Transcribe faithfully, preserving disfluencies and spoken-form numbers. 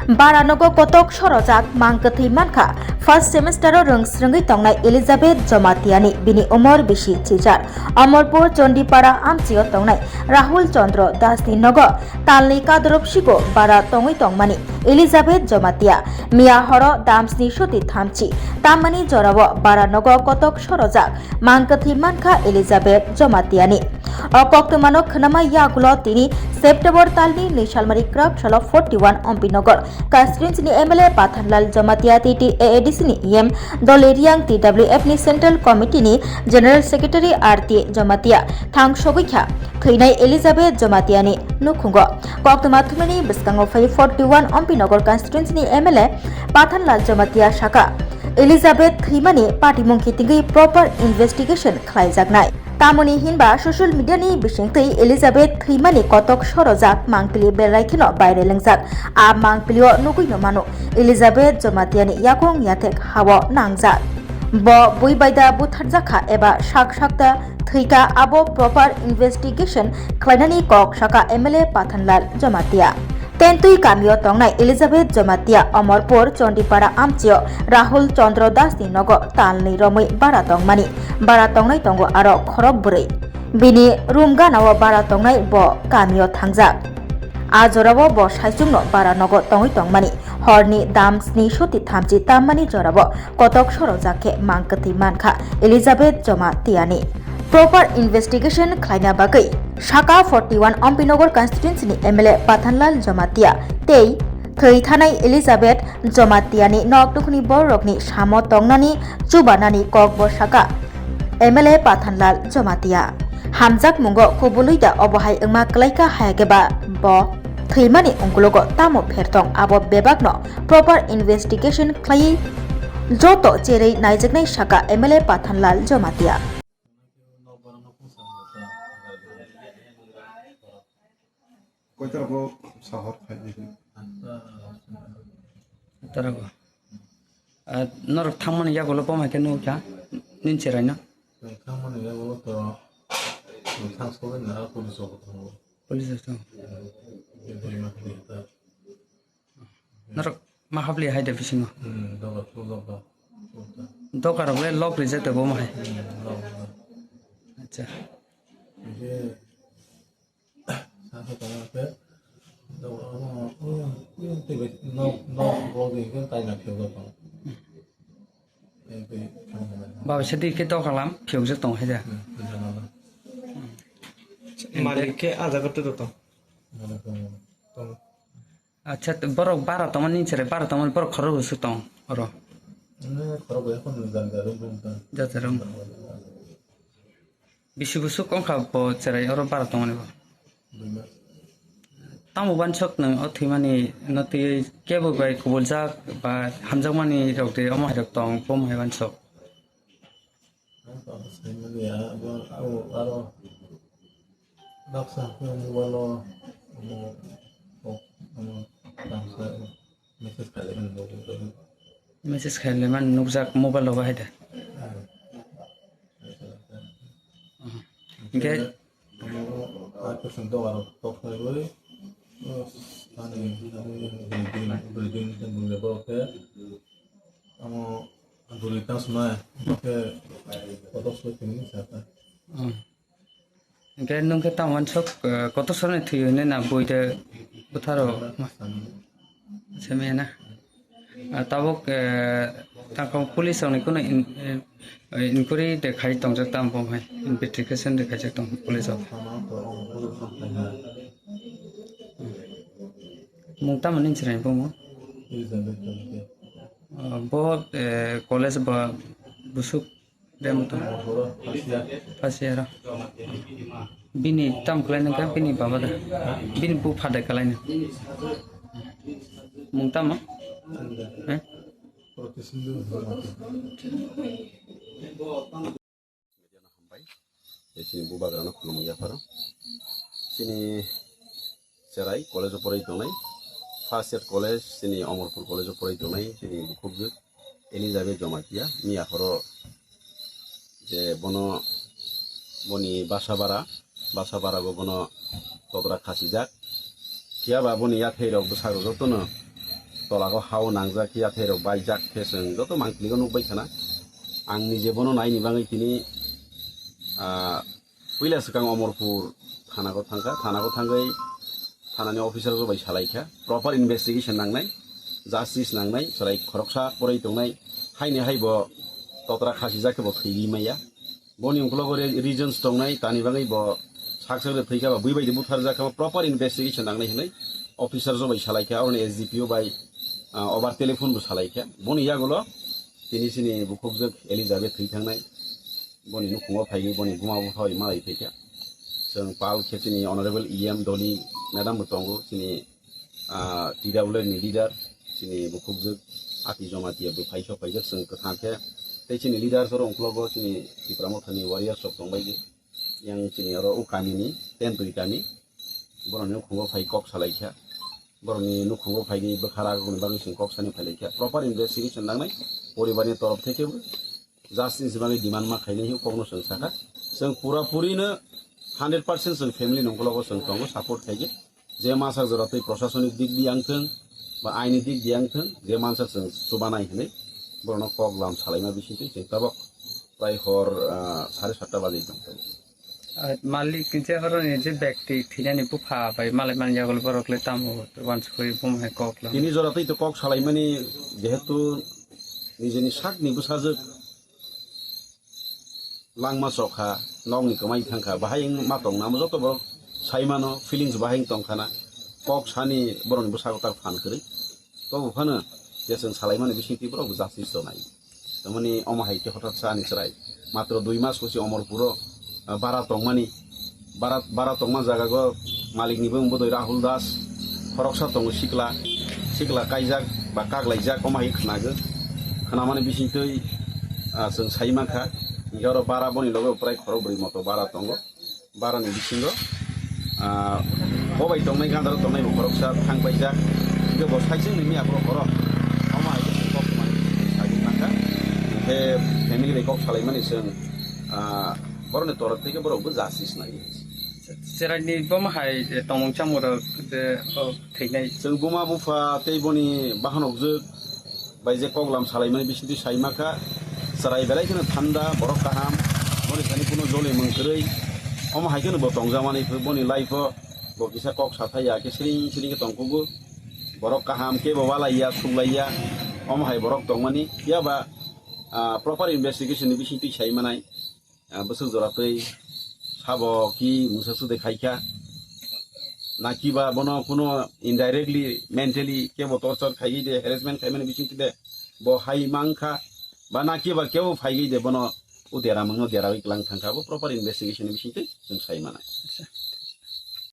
Baranogo kotok sorojak mang kwthwi mankha first semester o rwng srwngwi tongnai Elizabeth Jomatiani, bini umor bisi chichar. Amarpur Chandipara amchio tongnai Rahul Chandra Das ni nogo talni kadorop sigo bara tongwi tongmani Elizabeth Jamatia miya horo damsni soti thamchi tammani jorao baranogo kotok sorojak mang kwthwi mankha Elizabeth Jamatiani. O koktwmano khwnama yagulo tini September talni nwi salmari kwrak salo forty one Ompinagar constituency ni M L A Pathanlal Jamatia T T A A D C ni E M Dole Riang T W F ni Central Committee ni General Secretary R T Jamatia thang sogwi kha. Thwinai Elizabeth Jomatiani nukhungo koktwma thumnani bwskango phai forty one Ompinagar constituency ni M L A Pathanlal Jomatia saka, Elizabeth thwimani patimung khitingwi proper investigation khlaijaknai. Tamoni hinba social media ni bisingtwi Elizabeth thwimani kotok sorojak mangpili belai kheno viral wngjak. A mangpilio nugwi no mano Elizabeth Jomatiani yakung yathek hao nangjak. Bo bui baida butharjak kha eba sak sakta thwika abo proper investigation khlainani kok saka M L A Pathanlal Jamatia. Tentwi kamio tongnai Elizabeth Jamatia Omorpur Chandipara amchio Rahul Chandra Das ni nogo talni romwi bara tongmani. Bara tongnai tongo aro khorok bwrwi. Bini room ganao bara tongnai bo kamio thangjak. A jorao bo saichungno bara nogo tongwi tongmani. Horni dam sni soti thamchi tammani jorao kotok sorojak khe mang kwthwi mankha Elizabeth Jomatiani. Proper investigation khlaina bagwi saka forty one Ompinagar constituency ni M L A Pathanlal Jamatia tei thwi thanai Elizabeth Jomatiani nok nukhungni bororokni samo tongnani chubanani kokbo saka M L A Pathanlal Jamatia. Hamjakmungo kubului da obo hai wngma kwlaikha, hayakhe ba bo thwimani ungkulogo tamo phertong abo bebakno proper investigation khlaiwi joto cherwi naijaknai saka M L A Pathanlal Jamatia. Koitargo sahor khaidi. Tarago. Ah, norok thangmani yagulo bo mai khe nukha, nini cheraino? Thangmani yagulo to thang sogwi na police rok thango. Police rok thango. Bini ma khe ta. Norok ma hapli hai de bisingo? Hmm, doga, doga, doga. Doga rok le lock rijak de bo ma hai? Hmm, lock rijak. Acha. Hingke saka tongma khe doga, oh, oh, oh, tei bai nok, nok, nok, nok, nok, tai na phiyok tong. Baba sadi khe doga lam phiyokjak tong hai da. Hmm, hmm. Malik khe ah jaga twi tong. Malik tong. Tong. Acha, borok bara tongmani cherai bara tongmani borok khorok bwswk tong oro. Khorok bai khorok nwi jani jani room room tong. Jata room. Bisi bwswk wngkha bo cherai oro bara tongmani bo. Tamo uansuk nwng o thwimani no twiwi kebo bai kubuljak ba hamjakmani rok de omo hai rok tong, bo omo hai uansuk. Ang tamo saimani ya, abo, abo, aro baksa khe mobile o, omo, omo, tangsa message khaimani bo. Message khaimani nukjak mobile o bahai da. Hingke ani bwrwi tang swnai, hingke kotor soi tini sa ta. Hingke nwng khe tamo uansuk, eh, kotor soi thwi hwnwi na bui de butharo semi na. Ah, tabuk, eh, tangkha police rokni kunu in-, eh, inquiry de khai tongjak tamo bo hai, investigation de khaijak tong police rok. Mung tamo ni chwrai bo mo? Ah, bo, eh, college ba busuk. Demo to. First year o. Bini tam khlai nang kha bini baba da. Bini bu phadai kalai nang. Mung tamo? Eh? Media no hambai. Tei chini bubagrano khulumung yapharo. Chini cherai college o porai tongnai. First year college, chini Omorpur college o porai tongnai, chini bukhukjwk Elizabeth Jamatia, miya horo je bono, boni basa bara, basa bara bo bono todra khasijak. Phiya ba boni yathai rok bwsarok jotono tolago hao nangjak, yathai rok baijak khe chwng joto mangpili o nukbai khana. Ang nije bono naini bagwi tini, ah, puila swkang Omorpur thana o thangkha, thana o thangwi thanani officer rok bai salaikha, proper investigation nangnai, justice nangnai, chwrai khoroksa poroi tongnai, haini hai bo totra khasijak khe bo thwiwi maya. Boni uklogo re-, reasons tongnai, tani bagwi bo sak sak de thwikha ba bui bai de butharjak kha, proper investigation nangnai hinwi officer rok bai salaikha, oroni S D P O bai, ah, over telephone bo salaikha. Boni yagulo tini chini bukhukjwk Elizabeth thwi thangnai, boni nukhungo phaigwi boni buma bupha bai malai phaikha. Chwng pal khe chini Honorable E M Doli madam bo tongo, chini, ah, T W F ni leader, chini bukhukjwk Ati Jamatia bo phaisok phaijak chwng kwthang khe. Tei chini leader soro uklogo chini Tipra Mothani warriors rok tongbai yang chini oro o kami ni Tentwi kami. Boroni nukhungo phai kok salaikha. Boroni nukhungo phaigwi bwkha ragwkni bagwi chwng kok sani phailaikha. Proper investigation nangnai poribarni torof theke bo justice ni bagwi demand ma khainai hwnwi kokno chwng sakha. Chwng pura purino hundred percent chwng family ni uklogo chwng tongo, support khaikhe. Je mansak jora twi prosasonik dik di ang thwng ba aini dik di ang thwng, je mansak chwng chubanai hinwi borokno kok lam salaima bisingtwi chwng tabok prai hor, ah, sare satta baje tong. Ah, malik je horoni je bekti thinani bupha bai malai man yagul borok le tamo wansukui bumhai kok lam. Tini jora twi to kok salaimani jehetu nijeni sakni bwsajwk langma chokha, nokni kwmai thangkha, bahai wng ma tong namo joto borok sai mano, feelings bahai wng tong khana, kok sani borokni bwsako tak phan kwrwi. Tobo phano je chwng salaimani bisingtwi borok justice tonai. Tamoni omo hai khe hotat sa ani chwrai. Matro dui mas kusi Omorpuro, ah, bara tongmani. Bara, bara tongma jagago malikni bwng bodoi Rahul Das, khoroksa tongo sikla, sikla kaijak ba kaklaijak, omo hai khnago. Khnamani bisingtwi, ah, chwng sai mankha, hinkhe oro bara boni loge prai khorok bwrwi moto bara tongo. Bara ni bisingo, ah, bo bai tongnai, gandaro tongnai bo khoroksa thang paijak, hinkhe bo saichung ni miya borok oro. Omo hai khe kok mani sagwi mankha, hinkhe family bai kok salaimani chwng, ah, borokni torok theke borok bo justice nai. Chwraini boma hai, eh, tongmung chamung rok je, oh, thwinai. Chwng buma bupha tei boni bahanokjwk bai je koklam salaimani bisingtwi saima kha, chwrai belai kheno thanda, borok kaham, boni thani kuno joli mung kwrwi, omo hai kheno bo tongjakmani, boni life o bo kisa kok sathai ya khe siring siring khe tongkhugo, borok kaham kebo walai ya, thuklai ya, omo hai borok tongmani, phiya ba, ah, proper investigation ni bisingtwi sai manai. Ah, bwswk jora twi sabo ki mwsa swdai khai kha. Na kiba bono kuno indirectly, mentally kebo torture khaiwi de, harassment khaimani bisingtwi de bo hai mang kha. Ba na kiba kebo phaiwi de bono o dera mungno derawi klang thang kha. Bo proper investigation ni bisingtwi chwng sai manai. Acha.